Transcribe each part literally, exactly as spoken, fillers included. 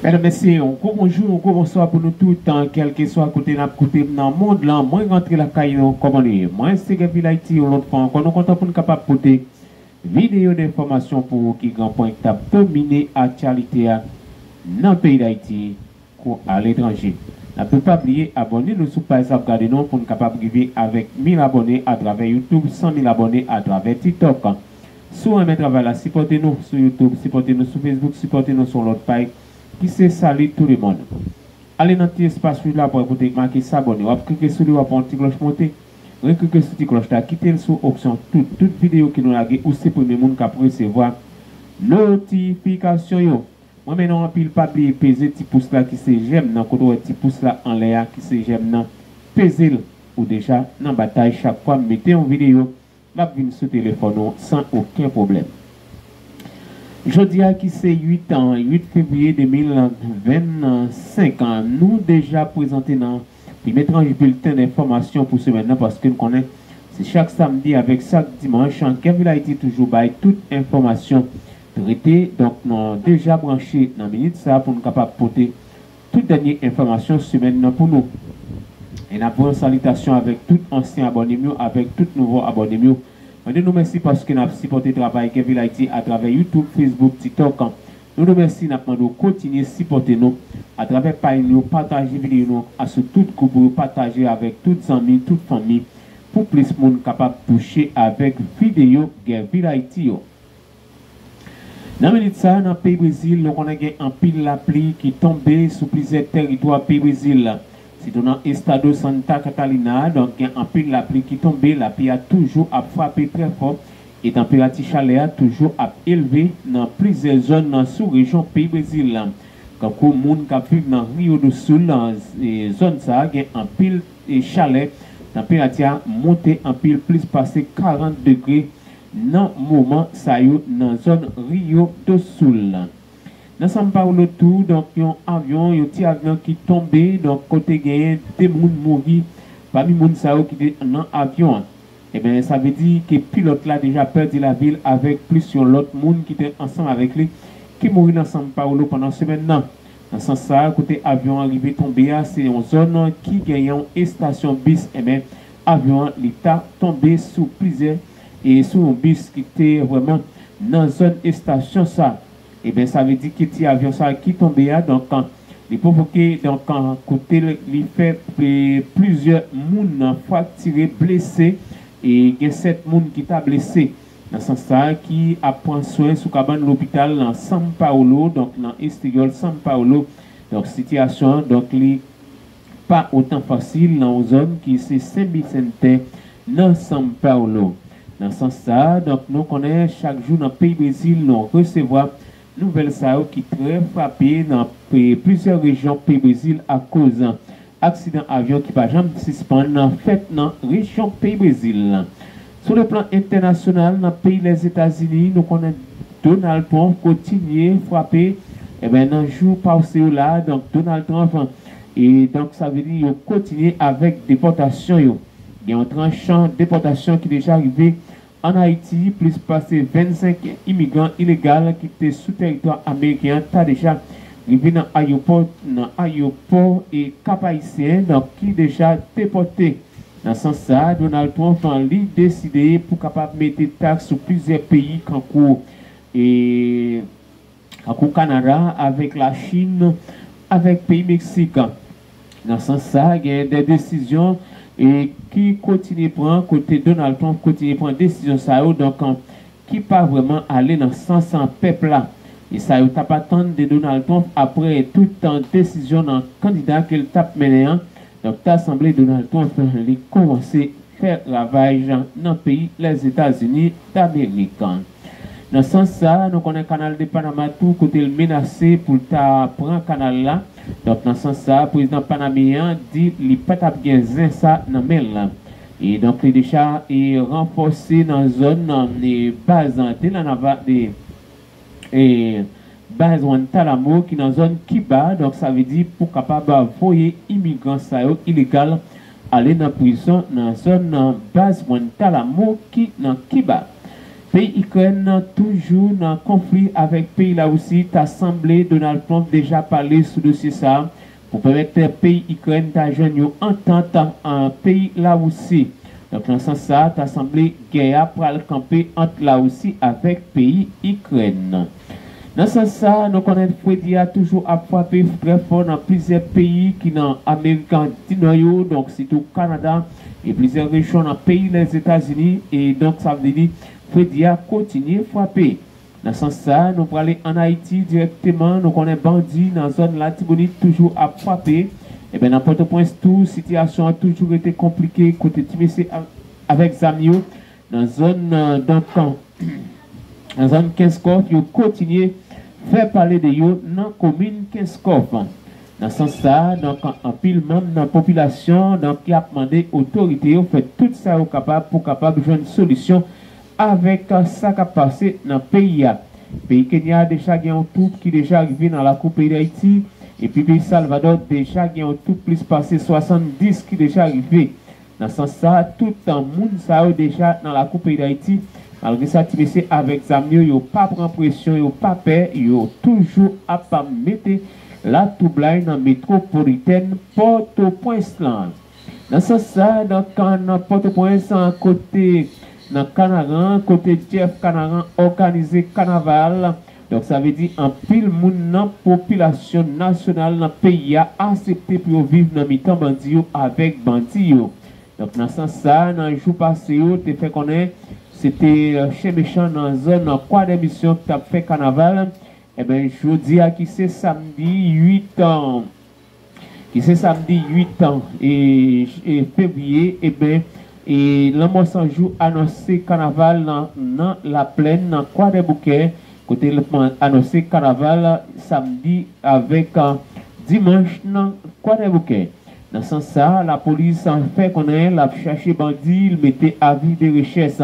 Medam, mesye, yon gwo bonjou, yon gwo bonswa pou nou tout, kèlkeswa kote n ap koute m nan mond lan. Mwen rantre lakay nou, kòman nou ye? Mwen se Gèvil Ayiti, yon lòt fwa ankò, nou kontan pou n kapab pote videyo de enfòmasyon pou ou ki gen pwen k t ap domine aktyalite a nan peyi Dayiti kou aletranje. N ap tou pa bliye abòne nou sou paj sa ap gade nou pou n kapab rive avèk mil abòne atravè YouTube, san mil abòne atravè TikTok. Si w renmen travay la, sipòte nou sou YouTube, sipòte nou sou Facebook, sipòte nou sou lòt paj ki se Salut tout le monde. Ale nan ti espas wouj la pou w kote make s'abonner. W ap klike sou li, w ap wè yon ti klòch monte. Reklike sou ti klòch la, kite l sou opsyon tout. Tout videyo ke nou lage, ou se premye moun k ap resevwa notifikasyon yo. Mwen men nou anpil, pa bliye peze ti pous la ki se jèm nan, kote w wè ti pous la anlè a ki se jèm nan. Peze l, ou deja nan batay. Chak fwa m mete yon videyo, l ap vin sou telefòn ou san okenn pwoblèm. Jodi a ki se uit an, uit fevriye de mil vennsenk an, nou deja prezante nan premye tranch bilten enfòmasyon pou semèn nan, paske n konnen se chak samdi avèk chak dimanch, Gèvil Ayiti toujou bay tout enfòmasyon trete. Donk, nou deja branche nan minit sa a pou n kapab pote tout dènye enfòmasyon semèn nan pou nou. E n ap voye yon salitasyon avèk tout ansyen abòne m yo, avèk tout nouvo abòne m yo. Mande nou mèsi paske n ap sipòte travay Gèvil Ayiti atravè YouTube, Facebook, TikTok. Nou remèsye, n ap mande w kontinye sipòte nou atravè paj nou yo, pataje videyo nou asou tout gwoup ou yo, pataje avèk tout zanmi, tout fanmi, pou plis moun kapab touche avèk videyo Gèvil Ayiti yo. Nan minit sa a, nan peyi Brezil, nou konnen gen anpil lapli ki tonbe sou plizyè tèritwa peyi Brezil, sitou nan Estado Santa Catarina. Donk, gen anpil lapli ki tonbe, lapli a toujou ap frape trè fò, e tanperati chalè a toujou ap elve nan plizyè zòn nan sou rejyon peyi Brezil. Tankou moun k ap viv nan Rio do Sul, nan, e, zòn sa a gen anpil, e, chalè, tanperati a monte anpil, plis pase karant degre nan moman sa yo nan zòn Rio do Sul. Nan São Paulo tou, donk, yon avyon, yon ti avyon ki tonbe, donk, kote genyen de moun mouri pami moun sa yo ki te nan avyon an. Ebyen, sa vle di ke pilòt la deja pèdi lavi l avèk plis yon lòt moun ki te ansanm avèk li ki mouri nan São Paulo pandan semèn nan. Nan sans sa a, kote avyon an rive tonbe a, se yon zòn ki genyen yon estasyon bis, ebyen, avyon an li ta tonbe sou plizyè, e sou yon bis ki te vrèman nan zòn estasyon sa. Ebyen, sa vle di ke ti avyon sa ki tonbe a, donk, li pwovoke, donk, kote li fè, e, plizyè moun fraktire, blese, e gen sèt moun ki ta blese. Nan sans sa a, ki ap pran swen sou kabann lopital nan São Paulo, donk, nan esteyòl São Paulo. Donk, sitiyasyon an, donk, li pa otan fasil nan yon zòn ki se São Vicente nan São Paulo. Nan sans sa a, donk, nou konnen chak jou nan peyi Brezil, nou resevwa nouvèl sa yo ki trè frape nan pe-, plizyè rejyon peyi Brezil akoz aksidan avyon ki pa janm sispann fèt nan rejyon peyi Brezil. Sou le plan entènasyonal, nan peyi Lèzetazini, nou konnen Donald Trump kontinye frape, ebyen, nan jou pase yo la, donk, Donald Trump, e donk, sa vle di yo kontinye avèk depòtasyon yo. Gen yon tranch depòtasyon ki deja rive ann Ayiti, plis pase vennsenk imigran ilegal ki te sou tèritwa ameriken an ta deja rive nan ayewopò, nan ayewopò e Kap Ayisyen, donk, ki deja depòte. Nan sans sa a, Donald Trump, li deside pou kapab mete taks sou plizyè peyi, kankou, e, tankou Kanada, avèk Lachin, avèk peyi Meksik. Nan sans sa a, gen de desizyon, e, ki kontinye pran, kote Donald Trump kontinye pran desizyon sa yo, donk, ki pa vrèman ale nan sans pèp la. E sa yo t ap atann de Donald Trump apre tout desizyon nan kandida ke l t ap mennen an. Donk, ta sanble Donald Trump li kòmanse fè ravaj nan peyi Lèzetazini Damerik. Nan sans sa a, nou konnen Kanal de Panama tou, kote l menase pou l ta pran kanal la. Donk, nan sans sa a, prezidan panameyen an di li pa t ap gen zen sa nan men l. E donk, li deja, e, ranfòse nan zòn, nan, e, baz de la Nava, de, e, baz Guantanamo ki nan zòn Kiba. Donk, sa vle di pou kapab voye imigran sa yo ilegal ale nan prizon nan zòn, nan baz Guantanamo ki nan Kiba. Peyi Ikrèn nan toujou nan konfli avèk peyi Larisi. Ta sanble Donald Trump deja pale sou dosye sa a pou pèmèt peyi Ikrèn ta jwenn yon antant an peyi Larisi. Donk, nan sans sa a, ta sanble gè a pral kanpe ant Larisi avèk peyi Ikrèn. Nan sans sa a, nou konnen fredi a toujou ap frape trè fò nan plizyè peyi ki nan Amerik di Nò yo, donk sitou Kanada e plizyè rejyon nan peyi Lèzetazini, e donk sa vle di fredi a kontinye frape. Nan sans sa a, nou prale ann Ayiti dirèkteman. Nou konnen bandi nan zòn Latibonit toujou ap frape. Ebyen, nan Pòtoprens tou, sitiyasyon an toujou rete konplike kote ti mesye a- avèk zam yo nan zòn, euh, donk, nan zòn Kenskòf, yo kontinye fè pale de yo nan komin Kenskòf. Nan sans sa a, donk, anpil manm nan popilasyon, donk, y ap mande otorite yo fè tout sa yo kapab pou kapab jwenn solisyon avèk, euh, sa k ap pase nan peyi a. Peyi Kenya deja gen yon twoup ki deja rive nan lakou peyi Dayiti, epi peyi Salvadò deja gen yon twoup plis pase swasanndis ki deja rive. Nan sans sa a, tout moun sa yo deja nan lakou peyi Dayiti. Malgre sa, ti mesye avèk zam yo, yo pa pran presyon, yo pa pè, yo toujou ap mete latwoublay nan metwopolitèn Pòtoprens lan. Nan sans sa a, nan kan nan Pòtoprens, kote nan Kanaran, kote Jeff Kanaran òganize kanaval, donk, sa vle di anpil moun nan popilasyon nasyonal nan peyi a aksepte pou yo viv nan mitan bandi yo avèk bandi yo. Donk, nan sans sa a, nan jou pase yo te fè konnen se te, euh, chen mechan nan zòn nan Kwadèmisyon ki t ap fè kanaval. Ebyen, jodi a ki se samdi uit an, ki se samdi uit an e, e fevriye, ebyen, e Lanmò San Jou anonse kanaval nan, nan Laplèn, nan Kwadèboukè, kote l anonse kanaval samdi avèk, euh, dimanch nan Kwadèboukè. Nan sans sa a, lapolis fè konnen l ap chache bandi, l mete avi de rechèch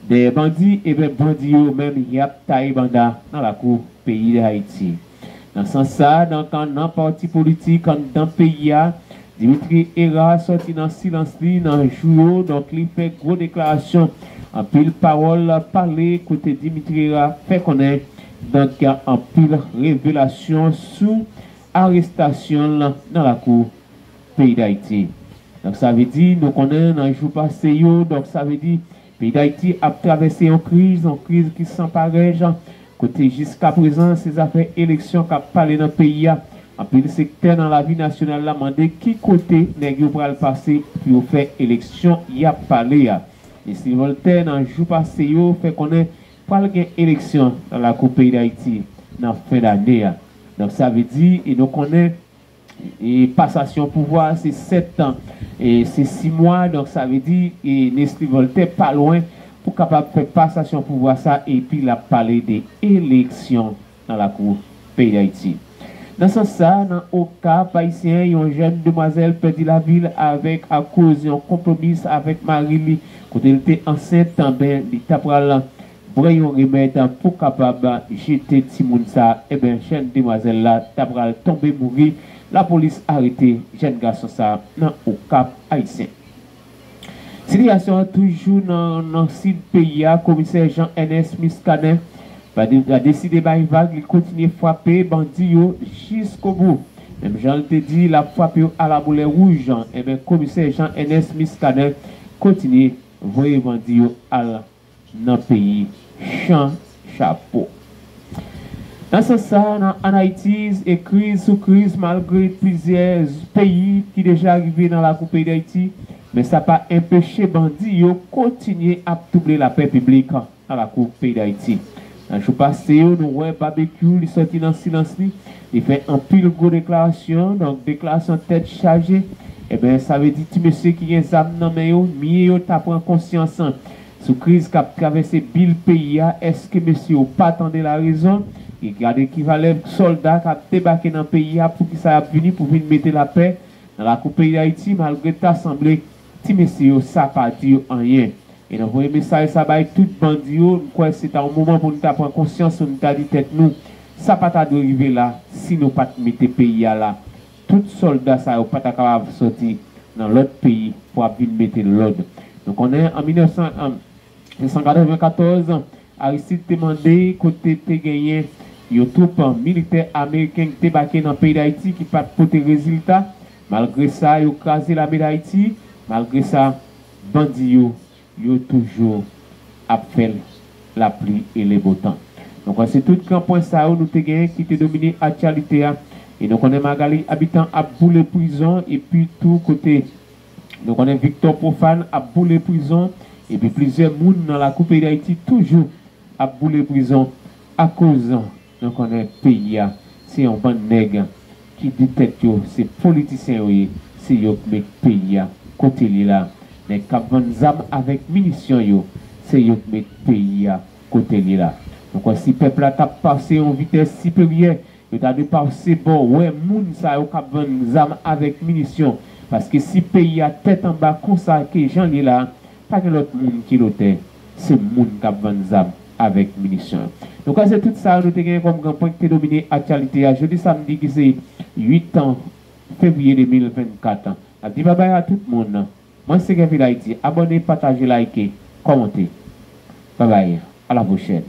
dèyè bandi, ebyen, bandi yo menm y ap taye banda nan lakou peyi Dayiti. Nan sans sa a, donk, nan pati politik anndan peyi a, Dimitri Herard sòti nan silans li nan jou yo, donk, li fè gwo deklarasyon, anpil pawòl pale kote Dimitri Herard fè konnen, donk, anpil revelasyon sou arestasyon l nan lakou peyi Dayiti. Donk, sa vle di, nou konnen nan jou pase yo, donk, sa vle di, peyi Dayiti ap travèse yon kriz, yon kriz ki san parèj, kote jiskaprezan se zafè eleksyon k ap pale nan peyi a. Anpil sektè nan lavi nasyonal la mande ki kote nèg yo pral pase pou yo fè eleksyon y ap pale a. Nesly Voltaire, nan jou pase yo, fè konnen pral gen eleksyon nan lakou peyi Dayiti nan fen dane a. Donk, sa vle di, e nou konnen, e pasasyon pouvwa se sèt an, e se sis mwa, donk, sa vle di, e Nesly Voltaire pa lwen pou kapab fè pasasyon pouvwa sa, epi l ap pale de eleksyon nan lakou peyi Dayiti. Nan sans sa, nan Okap Ayisyen, yon jèn demwazèl pèdi lavi l avèk akoz yon konpwomis avèk mari li, kote l te ansent, enben, li ta pral bwè yon remèd pou kapab jete timoun sa, enben, jèn demwazèl la ta pral tonbe mouri. Lapolis arete jèn gason sa nan Okap Ayisyen. Sitiyasyon an toujou nan, nan sid peyi a, komisè Jean Ernest Muscadin pa de- pa deside bay vag, li kontinye frape bandi yo jiskobou. Menm jan l te di l ap frape yo alaboulè wouj, enben, komisè Jean Ernest Muscadin kontinye voye bandi yo al nan peyi chan chapo. Nan sans sa, nan, ann Ayiti, e kriz sou kriz, malgre plizyè peyi ki deja rive nan lakou peyi Dayiti, men sa pa enpeche bandi yo kontinye ap twouble lapè piblik nan lakou peyi Dayiti. Nan jou pase yo, nou wè Babekyou, li sòti nan silans li, li fè anpil gwo deklarasyon, donk deklarasyon tèt chaje. Ebyen, sa vle di ti mesye ki gen zam nan men yo, mye yo ta pran konsyans sou kriz k ap travèse bil peyi a. Èske mesye yo pa tande larezon? E gade ki valè sòlda k ap debake nan peyi a, poukisa y ap vini pou vin mete lapè nan lakou peyi Dayiti, malgre ta sanble ti mesye yo sa pa di yo anyen. E nou voye mesaj sa bay tout bandi yo, m kwè se ta yon moman pou nou ta pran konsyans, pou nou ta di tèt nou, sa pa ta dwe rive la si nou pa t mete peyi a la. Tout sòlda sa yo pa ta kapab sòti nan lòt peyi pou ap vin mete lòd. Nou konnen an mil nèf san, an mil nèf san katrevenkatòz, Aristide te mande kote te genyen yon twoup militè ameriken ki debake nan peyi Dayiti ki pa t pote rezilta. Malgre sa, yo kraze lame Dayiti. Malgre sa, bandi yo, yo toujou ap fè lapli e lebotan. Donk, se tout gran pwen sa yo nou te genyen ki te domine aktyalite a. E nou konnen Magalie Habitant ap boule prizon, epi tou kote nou konnen Victor Prophane ap boule prizon, epi plizyè moun nan lakou peyi Dayiti toujou ap boule prizon akoz nou konnen peyi a se yon bann nèg ki di tèt yo se politisyen yo ye, se yo k met peyi a kote l ye la. Nèg k ap vann zam avèk minisyon yo, se yo k met peyi a kote l ye la. Donk, si pèp la t ap pase yon vitès siperyè, yo ta dwe pase bò wè moun sa yo k ap vann zam avèk minisyon. Paske si peyi a tèt anba konsa ke jan l ye la, pa gen lòt moun ki lotè, se moun k ap vann zam avèk minisyon. Donk, se tout sa yo nou te genyen kòm gran pwen ki te domine aktyalite a jodi samdi ki se uit fevriye de mil vennkat. N ap di babay a tout moun. Mwen se Kevin Haïti. Abòne, pataje, like, kòmante. Babay, a la pwochèn.